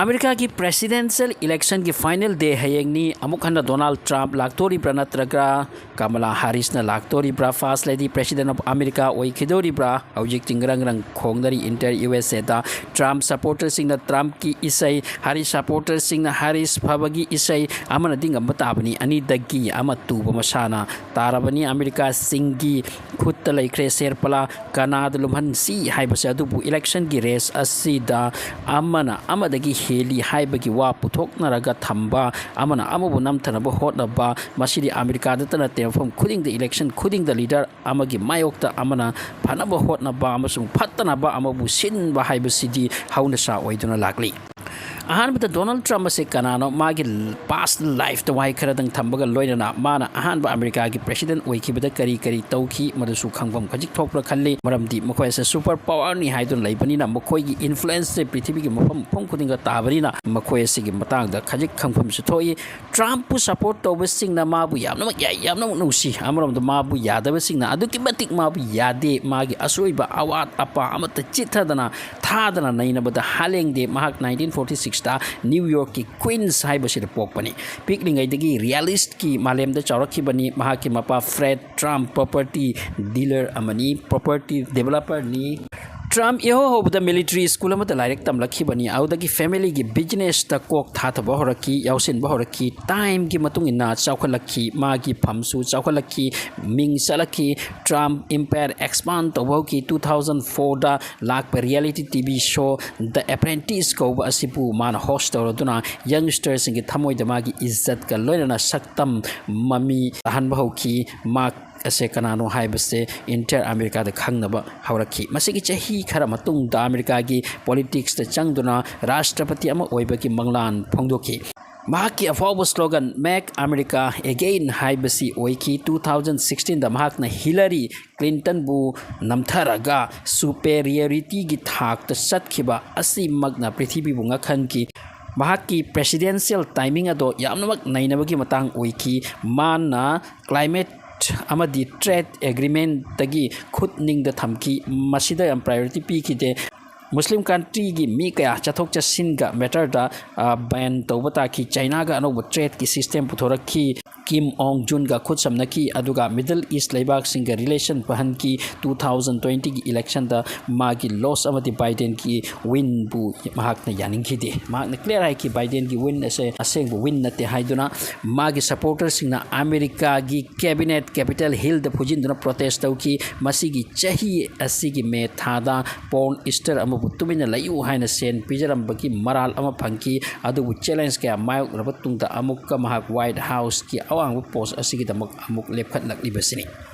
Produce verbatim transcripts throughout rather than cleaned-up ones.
ꯑꯃꯦꯔꯤꯀꯥꯒꯤ presidential election ꯒꯤ final day ꯍꯌꯦꯡꯅꯤ꯫ ꯑꯃꯨꯛ ꯍꯟꯅ ꯗꯣꯅꯥꯜꯗ ꯇ꯭ꯔꯝꯞ ꯂꯥꯛꯇꯣꯔꯤꯕ꯭ꯔꯥ, ꯅꯠꯇ꯭ꯔꯒ Kamala ꯍꯥꯔꯤꯁꯅ ꯂꯥꯛꯇꯣꯔꯤꯕ꯭ꯔꯥ, first lady, president of America ꯑꯣꯏꯈꯤꯗꯣꯔꯤꯕ꯭ꯔꯥ? ꯍꯧꯖꯤꯛꯇꯤ ꯉꯔꯪ ꯉꯔꯪ ꯈꯣꯡꯅꯔꯤ entire ꯌꯨ ꯑꯦꯁ ꯑꯦꯗ꯫ ꯇ꯭ꯔꯝꯞ supporterꯁꯤꯡꯅ ꯇ꯭ꯔꯝꯞꯀꯤ ꯏꯁꯩ, ꯍꯥꯔꯤꯁ supporterꯁꯤꯡꯅ ꯍꯥꯔꯤꯁ ꯐꯕꯒꯤ ꯏꯁꯩ, ꯑꯃꯅꯗꯤ ꯉꯝꯕ ꯇꯥꯕꯅꯤ꯫ ꯑꯅꯤꯗꯒꯤ ꯑꯃ ꯇꯨꯕ ꯃꯁꯥꯅ ꯇꯥꯔꯕꯅꯤ꯫ ꯑꯃꯦꯔꯤꯀꯥꯁꯤꯡꯒꯤ ꯈꯨꯠꯇ ꯂꯩꯈ꯭ꯔꯦ ꯁꯦꯔ ꯄꯂꯥ꯫ ꯀꯅꯥꯗ ꯂꯨꯝꯍꯟꯁꯤ ꯍꯥꯏꯕꯁꯦ꯫ ꯑꯗꯨꯕꯨ election ꯒꯤ race ꯑꯁꯤꯗ ꯑꯃꯅ ꯑꯃꯗꯒꯤ ꯍꯦꯜꯂꯤ ꯍꯥꯏꯕꯒꯤ ꯋꯥ ꯄꯨꯊꯣꯛꯅꯔꯒ ꯊꯝꯕ, ꯑꯃꯅ ꯑꯃꯕꯨ ꯅꯝꯊꯅꯕ ꯍꯣꯠꯅꯕ, ꯃꯁꯤꯗꯤ ꯑꯃꯦꯔꯤꯀꯥꯗꯇ ꯅꯠꯇꯦ, ꯃꯐꯝ ꯈꯨꯗꯤꯡꯗ election ꯈꯨꯗꯤꯡꯗ leader ꯑꯃꯒꯤ ꯃꯥꯌꯣꯛꯇ ꯑꯃꯅ ꯐꯅꯕ ꯍꯣꯠꯅꯕ ꯑꯃꯁꯨꯡ ꯐꯠꯇꯅꯕ ꯑꯃꯕꯨ ꯁꯤꯟꯕ ꯍꯥꯏꯕꯁꯤꯗꯤ ꯍꯧꯅꯁꯥ ꯑꯣꯏꯗꯨꯅ ꯂꯥꯛꯂꯤ꯫ ꯑꯍꯥꯟꯕꯗ ꯗꯣꯅꯥꯜꯗ ꯇ꯭ꯔꯝꯞ ꯑꯁꯦ ꯀꯅꯥꯅꯣ? ꯃꯥꯒꯤ past life ꯇ ꯋꯥꯍꯩ ꯈꯔꯗꯪ ꯊꯝꯕꯒ ꯂꯣꯏꯅꯅ, ꯃꯥꯅ ꯑꯍꯥꯟꯕ ꯑꯃꯦꯔꯤꯀꯥꯒꯤ president ꯑꯣꯏꯈꯤꯕꯗ ꯀꯔꯤ ꯀꯔꯤ ꯇꯧꯈꯤ, ꯃꯗꯨꯁꯨ ꯈꯪꯐꯝ ꯈꯖꯤꯛ ꯊꯣꯛꯄ꯭ꯔꯥ ꯈꯜꯂꯤ꯫ ꯃꯔꯝꯗꯤ ꯃꯈꯣꯏ ꯑꯁꯦ super power ꯅꯤ ꯍꯥꯏꯗꯨꯅ ꯂꯩꯕꯅꯤꯅ, ꯃꯈꯣꯏꯒꯤ influence ꯁꯦ ꯄ꯭ꯔꯤꯊꯤꯕꯤꯒꯤ ꯃꯐꯝ, ꯃꯐꯝ ꯈꯨꯗꯤꯡꯗ ꯇꯥꯕꯅꯤꯅ, ꯃꯈꯣꯏ ꯑꯁꯤꯒꯤ ꯃꯇꯥꯡꯗ ꯈꯖꯤꯛ ꯈꯪꯐꯝꯁꯨ ꯊꯣꯛꯏ꯫ ꯇ꯭ꯔꯝꯞꯄꯨ support ꯇꯧꯕꯁꯤꯡꯅ ꯃꯥꯕꯨ ꯌꯥꯝꯅꯃꯛ ꯌꯥꯏ, ꯌꯥꯝꯅꯃꯛ ꯅꯨꯡꯁꯤ꯫ ꯑꯃꯔꯣꯝꯗ ꯃꯥꯕꯨ ꯌꯥꯗꯕꯁꯤꯡꯅ ꯑꯗꯨꯛꯀꯤ ꯃꯇꯤꯛ ꯃꯥꯕꯨ ꯌꯥꯗꯦ꯫ ꯃꯥꯒꯤ ꯑꯁꯣꯏꯕ, ꯑꯋꯥꯠ ꯑꯄꯥ ꯑꯃꯠꯇ ꯆꯤꯠꯊꯗꯅ, ꯊꯥꯗꯅ ꯅꯩꯅꯕꯗ ꯍꯥꯂꯦꯡꯗꯦ꯫ ꯃꯍꯥꯛ nineteen forty six ꯇ ꯅ꯭ꯌꯨ ꯌꯣꯔꯛꯀꯤ ꯀ꯭ꯋꯤꯟꯁ ꯍꯥꯏꯕꯁꯤꯗ ꯄꯣꯛꯄꯅꯤ꯫ ꯄꯤꯛꯂꯤꯉꯩꯗꯒꯤ realist ꯀꯤ ꯃꯥꯂꯦꯝꯗ ꯆꯥꯎꯔꯛꯈꯤꯕꯅꯤ꯫ ꯃꯍꯥꯛꯀꯤ ꯃꯄꯥ ꯐ꯭ꯔꯦꯗ ꯇ꯭ꯔꯝꯞ property dealer ꯑꯃꯅꯤ, property developer ꯅꯤ꯫ ꯇ꯭ꯔꯝꯞ ꯏꯍꯧ ꯍꯧꯕꯗ military school ꯑꯃꯗ ꯂꯥꯏꯔꯤꯛ ꯇꯝꯂꯛꯈꯤꯕꯅꯤ꯫ ꯑꯗꯨꯗꯒꯤ family ꯒꯤ business ꯇ ꯀꯣꯛ ꯊꯥꯊꯕ ꯍꯧꯔꯛꯈꯤ, ꯌꯥꯎꯁꯤꯟꯕ ꯍꯧꯔꯛꯈꯤ꯫ Time ꯒꯤ ꯃꯇꯨꯡ ꯏꯟꯅ ꯆꯥꯎꯈꯠꯂꯛꯈꯤ, ꯃꯥꯒꯤ ꯐꯝꯁꯨ ꯆꯥꯎꯈꯠꯂꯛꯈꯤ, ꯃꯤꯡ ꯆꯠꯂꯛꯈꯤ꯫ ꯇ꯭ꯔꯝꯞ empire expand ꯇꯧꯕ ꯍꯧꯈꯤ꯫ Two thousand four ꯗ ꯂꯥꯛꯄ reality T V show The Apprentice ꯀꯧꯕ ꯑꯁꯤꯕꯨ ꯃꯥꯅ host ꯇꯧꯔꯗꯨꯅ youngster ꯁꯤꯡꯒꯤ ꯊꯃꯣꯏꯗ ꯃꯥꯒꯤ ꯏꯖꯠꯀ ꯂꯣꯏꯅꯅ ꯁꯛꯇꯝ ꯃꯃꯤ ꯇꯥꯍꯟꯕ ꯍꯧꯈꯤ꯫ ꯃꯍꯥꯛ ꯑꯁꯦ ꯀꯅꯥꯅꯣ ꯍꯥꯏꯕꯁꯦ entire ꯑꯃꯦꯔꯤꯀꯥꯗ ꯈꯪꯅꯕ ꯍꯧꯔꯛꯈꯤ꯫ ꯃꯁꯤꯒꯤ ꯆꯍꯤ ꯈꯔ ꯃꯇꯨꯡꯗ ꯑꯃꯦꯔꯤꯀꯥꯒꯤ politics ꯇ ꯆꯪꯗꯨꯅ ꯔꯥꯁꯇ꯭ꯔꯄꯇꯤ ꯑꯃ ꯑꯣꯏꯕꯒꯤ ꯃꯪꯂꯥꯟ ꯐꯣꯡꯗꯣꯛꯈꯤ꯫ ꯃꯍꯥꯛꯀꯤ ꯑꯐꯥꯎꯕ slogan Make America Again ꯍꯥꯏꯕꯁꯤ ꯑꯣꯏꯈꯤ꯫ Two thousand sixteen ꯗ ꯃꯍꯥꯛꯅ ꯍꯤꯂꯥꯔꯤ ꯀ꯭ꯂꯤꯟꯇꯟꯕꯨ ꯅꯝꯊꯔꯒ superiority ꯒꯤ ꯊꯥꯛꯇ ꯆꯠꯈꯤꯕ ꯑꯁꯤꯃꯛꯅ ꯄ꯭ꯔꯤꯊꯤꯕꯤꯕꯨ ꯉꯛꯍꯟꯈꯤ꯫ ꯃꯍꯥꯛꯀꯤ presidential timing ꯑꯗꯣ ꯌꯥꯝꯅꯃꯛ ꯅꯩꯅꯕꯒꯤ ꯃꯇꯥꯡ ꯑꯣꯏꯈꯤ꯫ ꯃꯥꯅ climate ꯑꯃꯗꯤ trade agreement ꯇꯒꯤ ꯈꯨꯠ ꯅꯤꯡꯗ ꯊꯝꯈꯤ꯫ ꯃꯁꯤꯗ ꯌꯥꯝ priority ꯄꯤꯈꯤꯗꯦ꯫ ꯃꯨꯁꯂꯤꯝ ꯀꯟꯇ꯭ꯔꯤꯒꯤ ꯃꯤ ꯀꯌꯥ ꯆꯠꯊꯣꯛ ꯆꯠꯁꯤꯟꯒ ꯃꯦꯇꯔꯗ ꯕꯦꯟ ꯇꯧꯕ ꯇꯥꯈꯤ꯫ ꯆꯥꯏꯅꯥꯒ ꯑꯅꯧꯕ ꯇ꯭ꯔꯦꯗꯀꯤ ꯁꯤꯁꯇꯦꯝ ꯄꯨꯊꯣꯔꯛꯈꯤ꯫ ꯀꯤꯝ ꯑꯣꯡ ꯖꯨꯟꯒ ꯈꯨꯠꯁꯝꯅꯈꯤ꯫ ꯑꯗꯨꯒ ꯃꯤꯗꯜ ꯏꯁ ꯂꯩꯕꯥꯛꯁꯤꯡꯒ ꯔꯤꯂꯦꯁꯟ ꯐꯍꯟꯈꯤ꯫ ꯇꯨ ꯊꯥꯎꯖꯟ ꯇ꯭ꯋꯦꯟꯇꯤꯒꯤ ꯏꯂꯦꯛꯁꯟꯗ ꯃꯥꯒꯤ ꯂꯣꯁ ꯑꯃꯗꯤ ꯕꯥꯏꯗꯦꯟꯒꯤ ꯋꯤꯟꯕꯨ ꯃꯍꯥꯛꯅ ꯌꯥꯅꯤꯡꯈꯤꯗꯦ꯫ ꯃꯍꯥꯛꯅ ꯀ꯭ꯂꯤꯌꯥꯔ ꯍꯥꯏꯈꯤ, ꯕꯥꯏꯗꯦꯟꯒꯤ ꯋꯤꯟ ꯑꯁꯦ ꯑꯁꯦꯡꯕ ꯋꯤꯟ ꯅꯠꯇꯦ ꯍꯥꯏꯗꯨꯅ꯫ ꯃꯥꯒꯤ ꯁꯄꯣꯔꯇꯔꯁꯤꯡꯅ ꯑꯃꯦꯔꯤꯀꯥꯒꯤ ꯀꯦꯕꯤꯅꯦꯠ ꯀꯦꯄꯤꯇꯦꯜ ꯍꯤꯜꯗ ꯐꯨꯖꯤꯟꯗꯨꯅ ꯄ꯭ꯔꯣꯇꯦꯁ ꯇꯧꯈꯤ꯫ ꯃꯁꯤꯒꯤ ꯆꯍꯤ ꯑꯁꯤꯒꯤ ꯃꯦ ꯊꯥꯗ ꯄꯣꯔꯟ ꯏꯁꯇꯔ ꯑꯃꯕꯨ ꯇꯨꯃꯤꯟꯅ ꯂꯩꯌꯨ ꯍꯥꯏꯅ ꯁꯦꯟ ꯄꯤꯖꯔꯝꯕꯒꯤ ꯃꯔꯥꯜ ꯑꯃ ꯐꯪꯈꯤ꯫ ꯑꯗꯨꯕꯨ ꯆꯦꯂꯦꯟꯖ ꯀꯌꯥ ꯃꯥꯌꯣꯛꯅꯔꯕ ꯇꯨꯡꯗ ꯑꯃꯨꯛꯀ ꯃꯍꯥꯛ ꯋꯥꯏꯠ ꯍꯥꯎꯁꯀꯤ ꯑꯋꯥꯡꯕ ꯄꯣꯁ ꯑꯁꯤꯒꯤꯗꯃꯛ ꯑꯃꯨꯛ ꯂꯦꯞꯈꯠꯂꯛꯂꯤꯕꯁꯤꯅꯤ꯫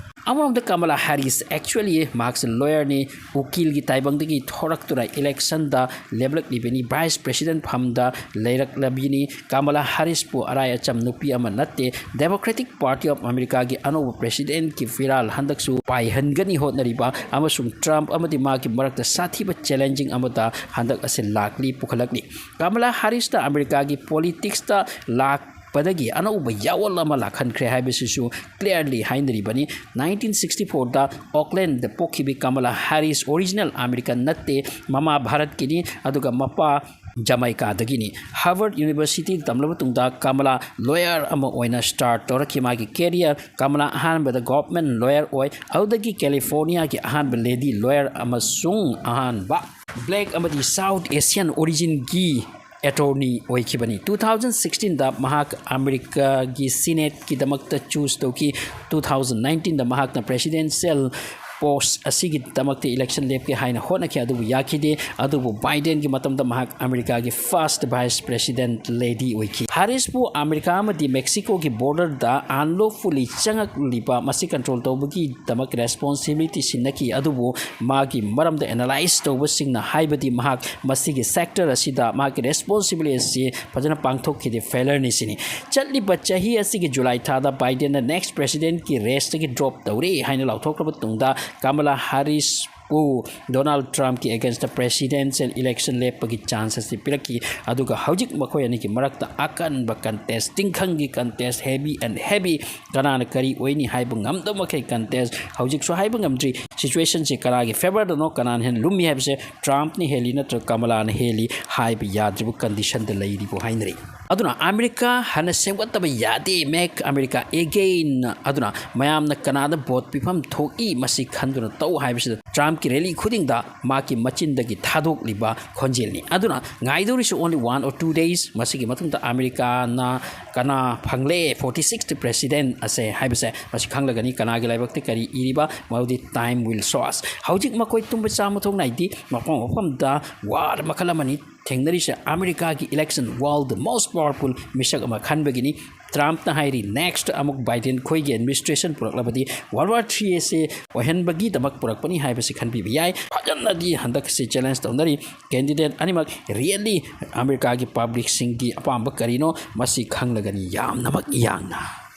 ꯑꯃꯔꯣꯝꯗ ꯀꯃꯂꯥ ꯍꯦꯔꯤꯁ, actually ꯃꯍꯥꯛꯁꯦ ꯂꯣꯌꯔꯅꯤ, ꯎꯀꯤꯜꯒꯤ ꯇꯥꯏꯕꯪꯗꯒꯤ ꯊꯣꯔꯛꯇꯨꯅ ꯏꯂꯦꯛꯁꯟꯗ ꯂꯦꯞꯂꯛꯂꯤꯕꯅꯤ, ꯚꯥꯏꯁ ꯄ꯭ꯔꯦꯁꯤꯗꯦꯟ ꯐꯝꯗ ꯂꯩꯔꯛꯂꯕꯤꯅꯤ꯫ ꯀꯃꯂꯥ ꯍꯦꯔꯤꯁꯄꯨ ꯑꯔꯥꯏ ꯑꯆꯝ ꯅꯨꯄꯤ ꯑꯃ ꯅꯠꯇꯦ꯫ ꯗꯦꯃꯣꯀ꯭ꯔꯦꯇꯤꯛ ꯄꯥꯔꯇꯤ ꯑꯣꯐ ꯑꯃꯦꯔꯤꯀꯥꯒꯤ ꯑꯅꯧꯕ ꯄ꯭ꯔꯦꯁꯤꯗꯦꯟꯠꯀꯤ ꯐꯤꯔꯥꯜ ꯍꯟꯗꯛꯁꯨ ꯄꯥꯏꯍꯟꯒꯅꯤ ꯍꯣꯠꯅꯔꯤꯕ ꯑꯃꯁꯨꯡ ꯇ꯭ꯔꯝꯞ ꯑꯃꯗꯤ ꯃꯥꯒꯤ ꯃꯔꯛꯇ ꯁꯥꯊꯤꯕ ꯆꯦꯂꯦꯟꯖꯤꯡ ꯑꯃꯗ ꯍꯟꯗꯛ ꯑꯁꯤ ꯂꯥꯛꯂꯤ, ꯄꯨꯈꯠꯂꯛꯂꯤ꯫ ꯀꯃꯂꯥ ꯍꯦꯔꯤꯁꯇ ꯑꯃꯦꯔꯤꯀꯥꯒꯤ ꯄꯣꯂꯤꯇꯤꯛꯁꯇ ꯂꯥꯛꯄꯗꯒꯤ ꯑꯅꯧꯕ ꯌꯥꯑꯣꯜ ꯑꯃ ꯂꯥꯛꯍꯟꯈ꯭ꯔꯦ ꯍꯥꯏꯕꯁꯤꯁꯨ ꯀ꯭ꯂꯤꯌꯔꯂꯤ ꯍꯥꯏꯅꯔꯤꯕꯅꯤ꯫ ꯅꯥꯏꯟꯇꯤꯟ ꯁꯤꯛꯁꯇꯤ ꯐꯣꯔꯗ ꯑꯣꯛꯂꯦꯟꯗ ꯄꯣꯛꯈꯤꯕꯤ ꯀꯃꯂꯥ ꯍꯦꯔꯤꯁ ꯑꯣꯔꯤꯖꯤꯅꯦꯜ ꯑꯃꯦꯔꯤꯀꯟ ꯅꯠꯇꯦ, ꯃꯃꯥ ꯚꯥꯔꯠꯀꯤꯅꯤ, ꯑꯗꯨꯒ ꯃꯄꯥ ꯖꯃꯥꯏꯀꯥꯗꯒꯤꯅꯤ꯫ ꯍꯥꯔꯕꯔꯠ ꯌꯨꯅꯤꯚꯔꯁꯤꯇꯤꯗ ꯇꯝꯂꯕ ꯇꯨꯡꯗ ꯀꯃꯂꯥ ꯂꯣꯌꯔ ꯑꯃ ꯑꯣꯏꯅ ꯁ꯭ꯇꯥꯔꯠ ꯇꯧꯔꯛꯈꯤ ꯃꯥꯒꯤ ꯀꯦꯔꯤꯌꯔ꯫ ꯀꯃꯂꯥ ꯑꯍꯥꯟꯕꯗ ꯒꯣꯚꯔꯟꯃꯦꯟꯠ ꯂꯣꯌꯔ ꯑꯣꯏ, ꯑꯗꯨꯗꯒꯤ ꯀꯦꯂꯤꯐꯣꯔꯅꯤꯌꯥꯒꯤ ꯑꯍꯥꯟꯕ ꯂꯦꯗꯤ ꯂꯣꯌꯔ ꯑꯃꯁꯨꯡ ꯑꯍꯥꯟꯕ ꯕ꯭ꯂꯦꯛ ꯑꯃꯗꯤ south Asian ꯑꯣꯔꯤꯖꯤꯟꯒꯤ attorney ꯑꯣꯏꯈꯤꯕꯅꯤ꯫ Two thousand ꯁꯤꯛꯁꯇꯤꯟꯗ ꯃꯍꯥꯛ ꯑꯃꯦꯔꯤꯀꯥꯒꯤ ꯁꯤꯅꯦꯠꯀꯤꯗꯃꯛꯇ ꯆꯨꯁ ꯇꯧꯈꯤ꯫ ꯇꯨ ꯊꯥꯎꯖꯟ ꯅꯥꯏꯟꯇꯤꯟꯗ ꯃꯍꯥꯛꯅ ꯄ꯭ꯔꯦꯁꯤꯗꯦꯟꯁꯤꯌꯦꯜ ꯄꯣꯁ ꯑꯁꯤꯒꯤꯗꯃꯛꯇ ꯏꯂꯦꯛꯁꯟ ꯂꯦꯞꯀꯦ ꯍꯥꯏꯅ ꯍꯣꯠꯅꯈꯤ, ꯑꯗꯨꯕꯨ ꯌꯥꯈꯤꯗꯦ꯫ ꯑꯗꯨꯕꯨ ꯕꯥꯏꯗꯦꯟꯒꯤ ꯃꯇꯝꯗ ꯃꯍꯥꯛ ꯑꯃꯦꯔꯤꯀꯥꯒꯤ ꯐꯥꯔꯁꯠ ꯚꯥꯏꯁ ꯄ꯭ꯔꯦꯁꯤꯗꯦꯟꯠ ꯂꯦꯗꯤ ꯑꯣꯏꯈꯤ꯫ ꯍꯦꯔꯤꯁꯄꯨ ꯑꯃꯦꯔꯤꯀꯥ ꯑꯃꯗꯤ ꯃꯦꯛꯁꯤꯀꯣꯒꯤ ꯕꯣꯔꯗꯔꯗ ꯑꯟꯂꯣꯐꯨꯜꯂꯤ ꯆꯪꯉꯛꯂꯤꯕ ꯃꯁꯤ ꯀꯟꯇ꯭ꯔꯣꯜ ꯇꯧꯕꯒꯤꯗꯃꯛ ꯔꯦꯁꯄꯣꯟꯁꯤꯕꯤꯂꯤꯇꯤ ꯁꯤꯟꯅꯈꯤ, ꯑꯗꯨꯕꯨ ꯃꯥꯒꯤ ꯃꯔꯝꯗ ꯑꯦꯅꯥꯂꯥꯏꯁ ꯇꯧꯕꯁꯤꯡꯅ ꯍꯥꯏꯕꯗꯤ ꯃꯍꯥꯛ ꯃꯁꯤꯒꯤ ꯁꯦꯛꯇꯔ ꯑꯁꯤꯗ ꯃꯥꯒꯤ ꯔꯦꯁꯄꯣꯟꯁꯤꯕꯤꯂꯤꯇꯤ ꯑꯁꯤ ꯐꯖꯅ ꯄꯥꯡꯊꯣꯛꯈꯤꯗꯦ, ꯐꯦꯂꯔꯅꯤ ꯁꯤꯅꯤ꯫ ꯆꯠꯂꯤꯕ ꯆꯍꯤ ꯑꯁꯤꯒꯤ ꯖꯨꯂꯥꯏ ꯊꯥꯗ ꯕꯥꯏꯗꯦꯟꯅ ꯅꯦꯛꯁ ꯄ꯭ꯔꯦꯁꯤꯗꯦꯟꯠꯀꯤ ꯔꯦꯁꯇꯒꯤ ꯗ꯭ꯔꯣꯞ ꯇꯧꯔꯦ ꯍꯥꯏꯅ ꯂꯥꯎꯊꯣꯛꯈ꯭ꯔꯕ ꯇꯨꯡꯗ ꯀꯃꯂꯥ ꯍꯦꯔꯤꯁ ꯗꯣꯅꯥꯜꯗ ꯇ꯭ꯔꯝꯞꯀꯤ against presidential election ꯂꯦꯞꯄꯒꯤ chance ꯑꯁꯤ ꯄꯤꯔꯛꯈꯤ꯫ ꯑꯗꯨꯒ ꯍꯧꯖꯤꯛ ꯃꯈꯣꯏ ꯑꯅꯤꯒꯤ ꯃꯔꯛꯇ ꯑꯀꯟꯕ contest, ꯇꯤꯡꯈꯪꯒꯤ contest, heavy and heavy, ꯀꯅꯥꯅ ꯀꯔꯤ ꯑꯣꯏꯅꯤ ꯍꯥꯏꯕ ꯉꯝꯗꯕ ꯃꯈꯩ contest꯫ ꯍꯧꯖꯤꯛꯁꯨ ꯍꯥꯏꯕ ꯉꯝꯗ꯭ꯔꯤ situationꯁꯦ ꯀꯅꯥꯒꯤ favourꯗꯅꯣ, ꯀꯅꯥꯅ ꯍꯦꯟꯅ ꯂꯨꯝꯃꯤ ꯍꯥꯏꯕꯁꯦ꯫ ꯇ꯭ꯔꯝꯞꯅ ꯍꯦꯜꯂꯤ ꯅꯠꯇ꯭ꯔꯒ ꯀꯃꯂꯥꯅ ꯍꯦꯜꯂꯤ ꯍꯥꯏꯕ ꯌꯥꯗ꯭ꯔꯤꯕ conditionꯗ ꯂꯩꯔꯤꯕꯨ ꯍꯥꯏꯅꯔꯤ꯫ ꯑꯗꯨꯅ ꯑꯃꯦꯔꯤꯀꯥ ꯍꯟꯅ ꯁꯦꯝꯒꯠꯇꯕ ꯌꯥꯗꯦ, make America again꯫ ꯑꯗꯨꯅ ꯃꯌꯥꯝꯅ ꯀꯅꯥꯗ vote ꯄꯤꯐꯝ ꯊꯣꯛꯏ, ꯃꯁꯤ ꯈꯟꯗꯨꯅ ꯇꯧ ꯍꯥꯏꯕꯁꯤꯗ ꯇ꯭ꯔꯝꯞꯀꯤ rally ꯈꯨꯗꯤꯡꯗ ꯃꯍꯥꯛꯀꯤ ꯃꯆꯤꯟꯗꯒꯤ ꯊꯥꯗꯣꯛꯂꯤꯕ ꯈꯣꯟꯖꯦꯜꯅꯤ꯫ ꯑꯗꯨꯅ ꯉꯥꯏꯗꯧꯔꯤꯁꯤ only one or two days꯫ ꯃꯁꯤꯒꯤ ꯃꯇꯨꯡꯗ ꯑꯃꯦꯔꯤꯀꯥꯅ ꯀꯅꯥ ꯐꯪꯂꯦ forty sixth president ꯑꯁꯦ ꯍꯥꯏꯕꯁꯦ ꯃꯁꯤ ꯈꯪꯂꯒꯅꯤ꯫ ꯀꯅꯥꯒꯤ ꯂꯥꯏꯕꯛꯇ ꯀꯔꯤ ꯏꯔꯤꯕ, ꯃꯗꯨꯗꯤ time will show us꯫ ꯍꯧꯖꯤꯛ ꯃꯈꯣꯏ ꯇꯨꯝꯕ ꯆꯥꯕ ꯃꯊꯧ ꯅꯥꯏꯗꯦ꯫ ꯃꯐꯝ ꯃꯐꯝꯗ war ꯃꯈꯜ ꯑꯃꯅꯤ ꯊꯦꯡꯅꯔꯤꯁꯦ꯫ ꯑꯃꯦꯔꯤꯀꯥꯒꯤ election, world most powerful ꯃꯤꯁꯛ ꯑꯃ ꯈꯟꯕꯒꯤꯅꯤ꯫ ꯇ꯭ꯔꯝꯞꯅ ꯍꯥꯏꯔꯤ next ꯑꯃꯨꯛ ꯕꯥꯏꯗꯦꯟ ꯈꯣꯏꯒꯤ administration ꯄꯨꯔꯛꯂꯕꯗꯤ World War three ꯑꯁꯦ ꯑꯣꯏꯍꯟꯕꯒꯤꯗꯃꯛ ꯄꯨꯔꯛꯄꯅꯤ ꯍꯥꯏꯕꯁꯤ ꯈꯟꯕꯤꯕ ꯌꯥꯏ꯫ ꯐꯖꯅꯗꯤ ꯍꯟꯗꯛꯁꯤ challenge ꯇꯧꯅꯔꯤ candidate ꯑꯅꯤꯃꯛ꯫ Really ꯑꯃꯦꯔꯤꯀꯥꯒꯤ publicꯁꯤꯡꯒꯤ ꯑꯄꯥꯝꯕ ꯀꯔꯤꯅꯣ, ꯃꯁꯤ ꯈꯪꯂꯒꯅꯤ ꯌꯥꯝꯅꯃꯛ ꯌꯥꯡꯅ꯫